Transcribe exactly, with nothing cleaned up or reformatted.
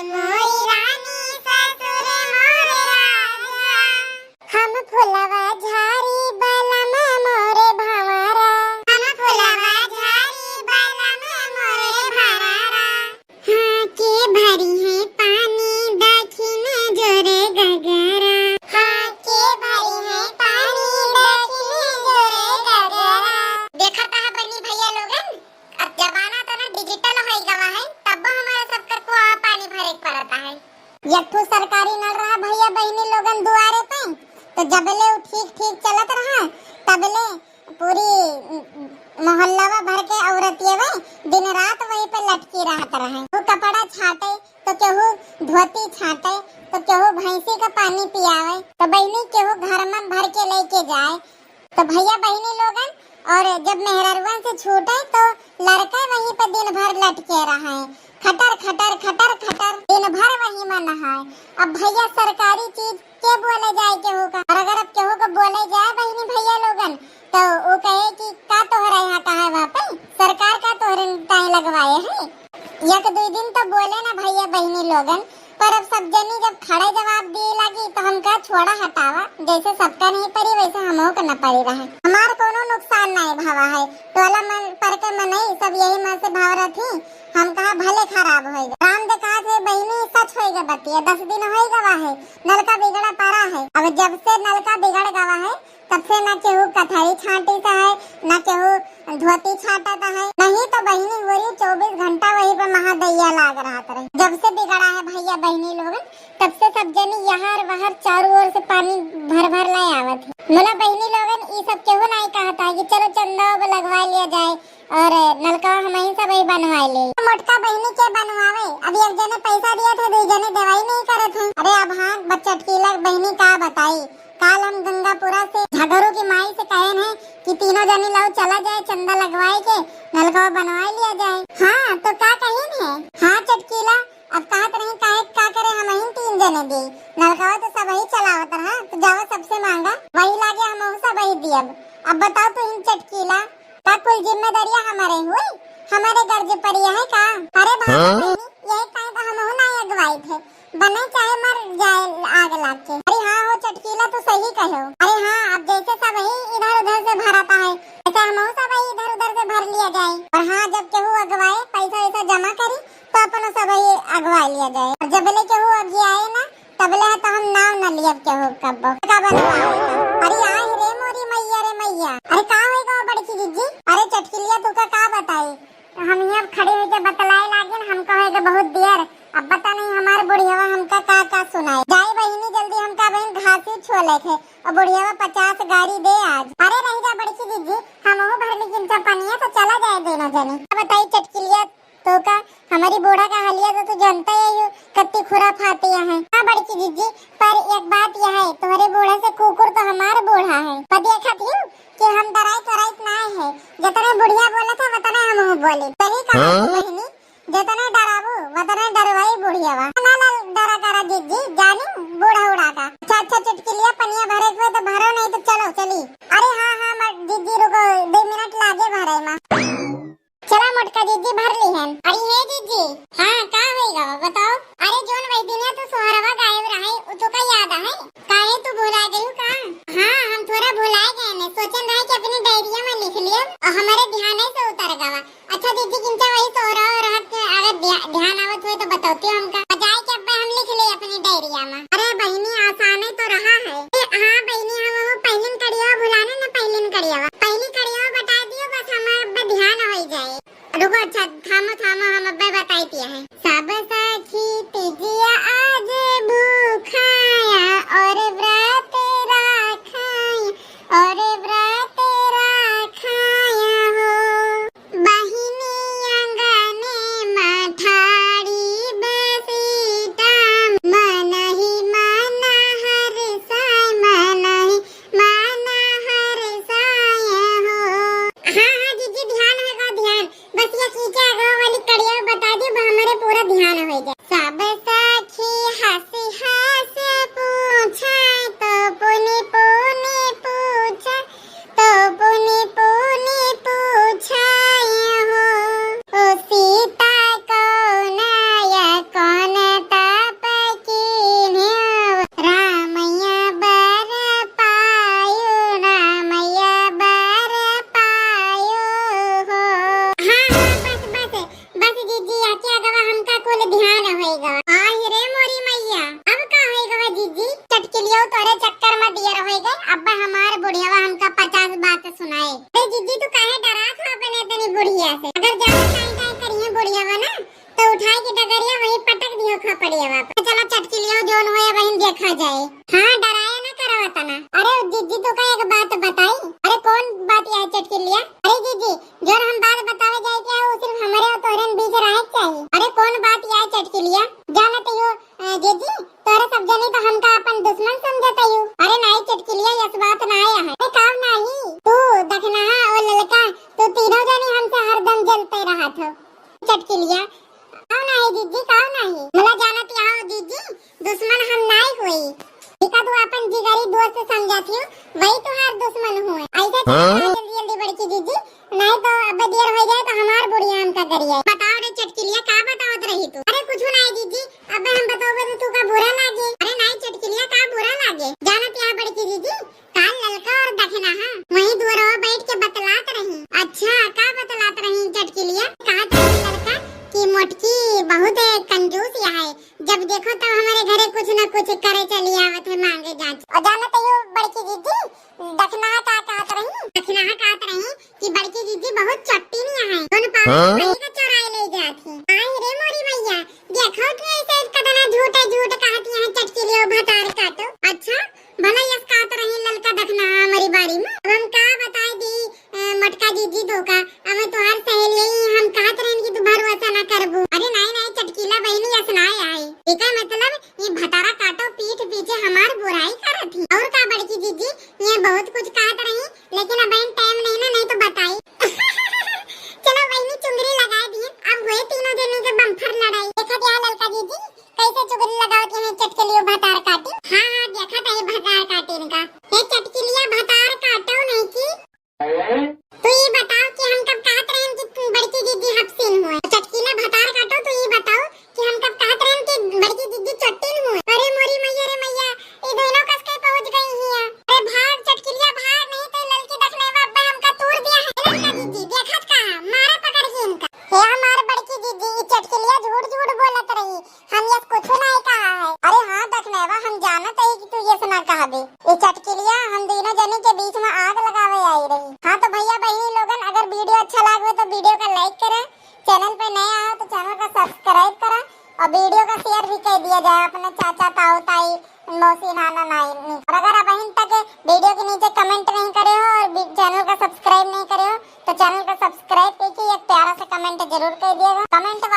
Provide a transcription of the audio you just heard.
मोरी रानी ससुर मोर राजा। हम फुलवा झारी बलम मोरे भंवरा। हम फुलवा झारी बलम मोरे भंवरा। हाँ के भरी है पानी दखिन जोरे गगरा। हाँ के भरी है पानी दखिन जोरे गगरा। देखा था बहनी भैया लोगन, अब जमाना तो ना digital होइ गवा है, तब हमारा सबका कुआं पानी भरे के पड़ता है। एक ठो सरकारी नल रहा भैया बहिनी लोगन दुआरे पे, तो जबले उ ठीक ठीक चलत रहा, तबले पूरी मोहल्लावा भर के औरतियवे दिन रात वही पे लटकी रहत रहे। वो कपड़ा छाटे तो केहू धोती छाटे तो केहू भैंसी का पानी पियावे, तो बहिनी केहू घर में भर के लेके जाए। तो भैया बहिनी लोगन, और जब मेहररुअन से छूटे तो लड़के वहीं पे दिन भर लटके रहे, खटर खटर खटर खटर दिन भर वहीं में नहाए। अब भैया सरकारी चीज के बोले जाए केहू का, और अगर अब केहू को बोले जाए बहिनी भैया लोगन, तो वो कहे कि का तोहरा यहाँ कहा है वहाँ पे, सरकार का तोहरे ताई लगवाए है। एक दुई दिन तो बोले ना भैया बहिनी लोगन, पर अब सब जनी जब खड़े जवाब दिए लागी तो हम कहा छोड़ा हटावा, जैसे सबका नहीं पड़ी वैसे हमहू के न पड़ी रहे। हमार कोनो नुकसान नहीं भवा है, टोला मन पर के मनई सब यही मन से भाव रही। हम कहा भले खराब होई। राम दे कहा थे बहिनी सच होई गे बतिया, दस दिन होई गवा है, नलका बिगड़ा पड़ा है। अब जब से नलका बिगड़ गवा है तब से ना केहू कथरी छाटी सा है, ना केहू धोती छाटत है। नहीं तो बहिनी होरी चौबीस घंटा वही पे महादैया लाग रहत रही। जब से बिगड़ा है भैया बहिनी लोगन, तब से सब जनी यहाँ वहाँ चारों ओर से पानी भर भर ले आवत है। मुला बहिनी लोगन ई सब केहू नहीं कहता है कि चलो चंदा अब लगवा लिया जाए और नलका हम ही सब ही बनवा ले। मोटका बहिनी के बनवावे, अब एक जने पैसा दिए थे, दो जने देवाई नहीं करत है। अरे अब हाँ बच्चा चटकीला बहिनी का बताई, काल हम गंगापुरा से झगरू की माई से कहेन है कि तीनों जनी लाओ चला जाए चंदा लगवाए के नलकवा बनवा लिया जाए। हाँ तो का कहीन है? हाँ चटकीला, अब कहत रही काहे का करे हम ही तीन जने दी, नलकवा तो सब ही चलावत रहा, तो जाओ सबसे मांगा, वही लागे हम सब ही दियब। अब बताओ तू ही चटकीला, का कुल जिम्मेदारियां हमारे हुई, हमारे गर्ज पड़ी है का? अरे भाभी हाँ? बहनी, यही काहे तो हमहू ना अगवाई थे, बने चाहे मर जाए आग लाग के। अरे हाँ हो चटकीला, तू सही कहो। अरे हाँ, अब जैसे सब ही इधर उधर से भरता है, ऐसे हमहू सब ही इधर उधर से भर लिया जाए। और हाँ, जब केहू अगवाए, पैसा वैसा जमा करी, तो अपनो सब ही अगवा लिया जाए। और जब ले केहू अगियाए ना, तबले है तो हम नाव न लियब केहू कब्बो। का बनवाए का? अरे आह रे मोरी मैया रे मैया। अरे का होई गवा बड़की जिज्जी? अरे चटकिलिया तू का, का बताई? हम यहाँ खड़ी होके बतलाए लागिन, हमका होई गवा बहुत देर। अब पता नहीं हमार बुढ़ियावा हमका का का सुनाए। जाई बहिनी जल्दी हमका बहिन घासी छोले थे और बुढ़ियावा पचास गारी दे आज। अरे रह जा बड़की जिज्जी, हमहू भर ली किंचा पनिया तो चला जाए दोनों जनी। अब बताई चटकिलिया तो का, हमारी बूढ़ा का हालिया तो तू जानता ही हो, कत्ती खुराफातिया है। हाँ बड़की जिज्जी, पर एक बात यह है, तुम्हारे बूढ़ा से कुकुर तो हमार बूढ़ा है। पर देखत ही कि हम डराइत वराइत ना है, जितने बुढ़िया बोला था उतने हम बोले। सही कहा हाँ? तू बहिनी, जितने डराबू उतने डरवाई बुढ़ियावा। ना ला डरा करा जिज्जी, जानी बूढ़ा उड़ा का। अच्छा अच्छा चटकिलिया पनिया भरे के हुए तो भरो, नहीं तो चलो चली। अरे हाँ हाँ मर जिज्जी रुको, दो मिनट लागे भरे मा। चला मोटका जिज्जी भर ली है। अरे हे जिज्जी। हाँ का होई गवा बताओ। अरे जोन वही दिन तू सोहरवा गायब रहे उ तो का याद है? काहे तू भुला गयू का? हाँ हम थोड़ा भुला गए ने, सोचन रहे कि अपनी डायरिया में लिख लियो और हमारे ध्यान से उतर गवा। अच्छा जिज्जी किंचा वही सोहरवा रहत के अगर ध्या-, ध्यान आवत हुए तो बतौती हमका। बजाय के अब हम लिख ले अपनी डायरिया में। अरे बहिनी आसाने तो रहा है। ए, हाँ बहिनी हम वो पहलिन कड़िया भुलाने न पहलिन कड़िया। पहली कड़िया बता दियो बस हमारे अब ध्यान हो जाए। रुको, अच्छा, थामो, थामो, हम अब्बे बताई दिया है। सब सखी तिजिया आज भूखाया और व्रत राखाया, और व्रत राखाया हो। बहिनी अंगने मठारी बसीटा, मनही तो तोरे चक्कर में दियर होइ गए, अब हमार बुढ़ियावा हमका पचास बात सुनाए। अरे जिज्जी, तू काहे डरात हो अपने इतनी बुढ़िया से? अगर ज्यादा टाई टाई करिए बुढ़ियावा ना, तो उठाए के डगरिया वही पटक दियो खपड़ियावा पे। चलो चटकिलिया, जोन होए वही देखा जाए। हाँ, डराए ना करवा तना। अरे जिज्जी, तू का एक बात बताई? अरे कौन बात या चटकिलिया? अरे जिज्जी, जोन हम बात बतावे जाए क्या है, वो सिर्फ हमारे और तोहरे बीच रहे के चाहिए। अरे कौन बात या चटकिलिया? जानत हो, अ, जिज्जी, तोहरे सब जने तो हमका अपन दुश्मन समझत हो। अरे नाई चटकिलिया, यस बात ना आया है। अरे काव नाही, तू दखनहा और ललका, तू तीनों जने हमसे हरदम जलते रहत हो। चटकिलिया, काव नाही जिज्जी, काव नाही। मला जानत हो जिज्जी, दुश्मन हम नाई होई। जिका तू अपन जिगरी दोस्त समझत हो, वही तुहार दुश्मन हुए। ऐसे हाँ? जल्दी जल्दी बड़की जिज्जी, नाई तो अब देर हो जाए तो हमार बुढ़िया हमका करिए। बताओ रे चटकिलिया, का बतावत रही तू? अरे कुछ नाई जिज्जी, अब हम बताओ तो तू का बुरा लागे? अरे नाई चटकिलिया, का बुरा लागे? जानत हो बड़की जिज्जी, काल ललका और दखनहा वही दुआरवा बैठ के बतलात रही। अच्छा, का बतलात रही चटकिलिया? कहत रही ललका कि मोटकी बहुत कंजूस है, जब देखो तब हमारे घरे कुछ न कुछ करे चली आवत है मांगे जांच। और जानत हो बड़की जिज्जी, दखनहा का कहत रही? दखनहा कहत रही कि बड़की जिज्जी बहुत चट्टी नहीं है, दोनों पाँव हाँ? कहीं का चोराए ले जात है। आई रे मोरी मैया, देखो तो ऐसे कदना झूठे झूठ कहत यहाँ चटकिलियो भतार काटो। अच्छा, भला यस कहत रही ललका दखनहा हमारी बारी में। अब हम का बताए दी, अ, मोटका जिज्जी धोखा, अब तुहार सहेली ही हम कहत रहन कि तू भरोसा ना करबू। अरे नाई नाई चटकिला बहिनी, यस नाई आई। एकर मतलब ये भतारा काटो पीठ पीछे हमार बुराई करत ही। और का बड़की जिज्जी, ये बहुत कुछ कहत रही, लेकिन अब टाइम नहीं ना, नहीं तो बताई। चलो बहिनी चुंगरी लगा दी, अब हुए तीनों जने के बम्फर लड़ाई। देखा क्या ललका जिज्जी, कैसे चुगली लगावत यहाँ चटकिलियो भतार काटी। हाँ हाँ, देखा था ये भतार काटी इनका। ये चटकिलिया भतार काटो नहीं की। तू ये बताओ कि हम कब कहत रहे कि बड़की जिज्जी हफ्सीन हुए। चटकिला भतार काटो, तू ये बताओ कि हम कब कहत रहे कि बड़की जिज्जी चट्टिन हुए। अरे मोरी मैया रे मैया, ये दोनों कस के पहुंच गई हिया। अरे भाग चटकिलिया भाग, नहीं तो ललकी दखनवा अब्बा हमका तूर दिया है। ललका जिज्जी देखत का, मारा पकड़ के इनका। हे हमार बड़की जिज्जी, ये चटकिलिया झूठ झूठ बोलत रही, हम यस कुछ नहीं कहा है। अरे हाँ दखनवा, हम जानत है कि तू यस ना कहबे। ये चटकिलिया हम दोनों जने के बीच में आग लगावे आई रही। हाँ तो भैया बहिनी लोगन, अगर वीडियो अच्छा लागे तो वीडियो का लाइक करें, चैनल पे नए आए हो तो चैनल का सब्सक्राइब करें और वीडियो का शेयर भी कर दिया जाए अपने चाचा, ताऊ, ताई, मौसी, नाना, नानी। और अगर आप अभी तक वीडियो के नीचे कमेंट नहीं करे हो और चैनल का सब्सक्राइब नहीं करे हो तो चैनल का सब्सक्राइब करके एक प्यारा सा कमेंट जरूर कर दिएगा। कमेंट